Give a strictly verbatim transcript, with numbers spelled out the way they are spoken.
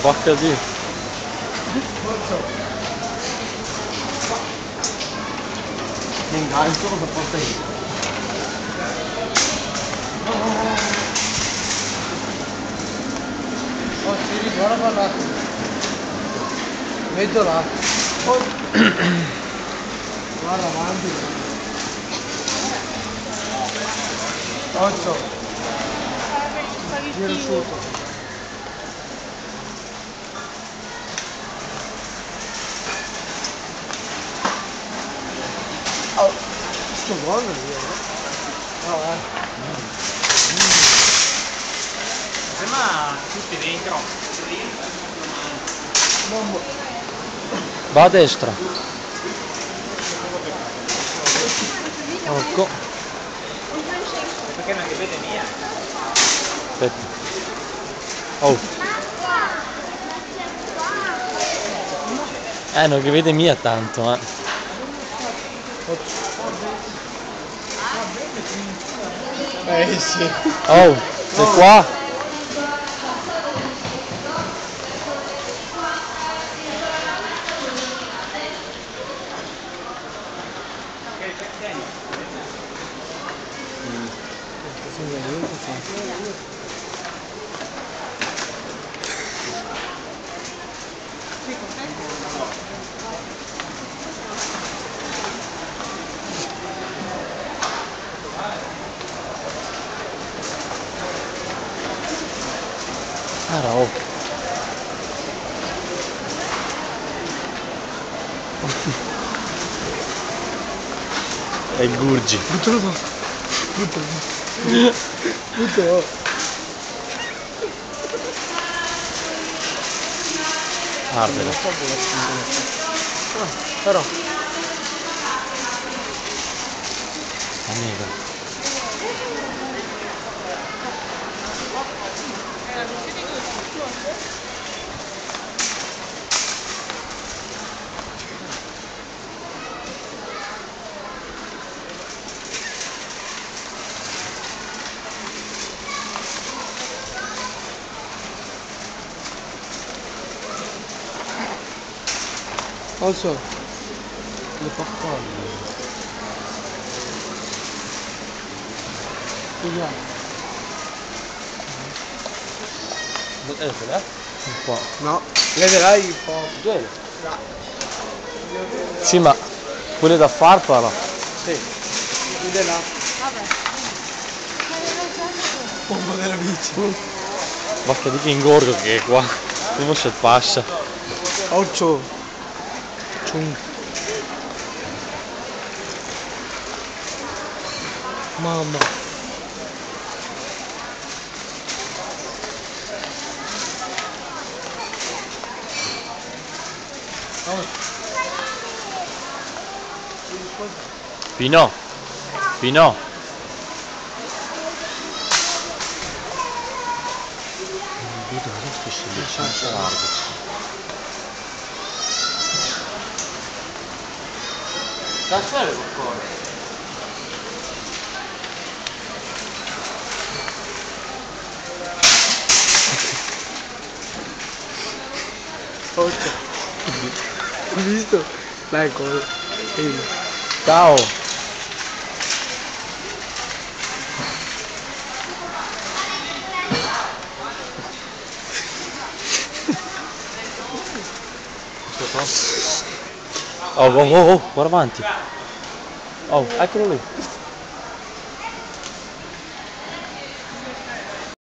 Porca di. Me ingancio, cosa porta io? Oh, sì, guarda, guarda. Vedo là. Oh. Guarda avanti. Ocio. Giro sotto. Oh, sto buono, eh. No, eh. Ma tutti dentro. Va a destra. Porco. Perché non li vede mia? Aspetta. Oh. Eh, no ghe vede mia tanto, eh. Eh, sì. Oh, xe qua? Ara, oh. E gurgi. Puto. Puto. Puto. Ardela. Ah, però. Amico. Also, le popcorn. Scusa. Eh, là? Un po'. No, le vedrai un po'. Dove? Sì, ma pure da far, però. Sì. Pure là. Vabbè. Bomba della bici. Basta di che ingorgo che è qua. Come se passa? Ocio. Cium. Mamma. Pino, Pino. Sta fare qualcosa. Porca. Hai visto? Dai, come? Ehi. Ciao. Oh, oh, oh, oh, guarda avanti. Oh, eccolo lì.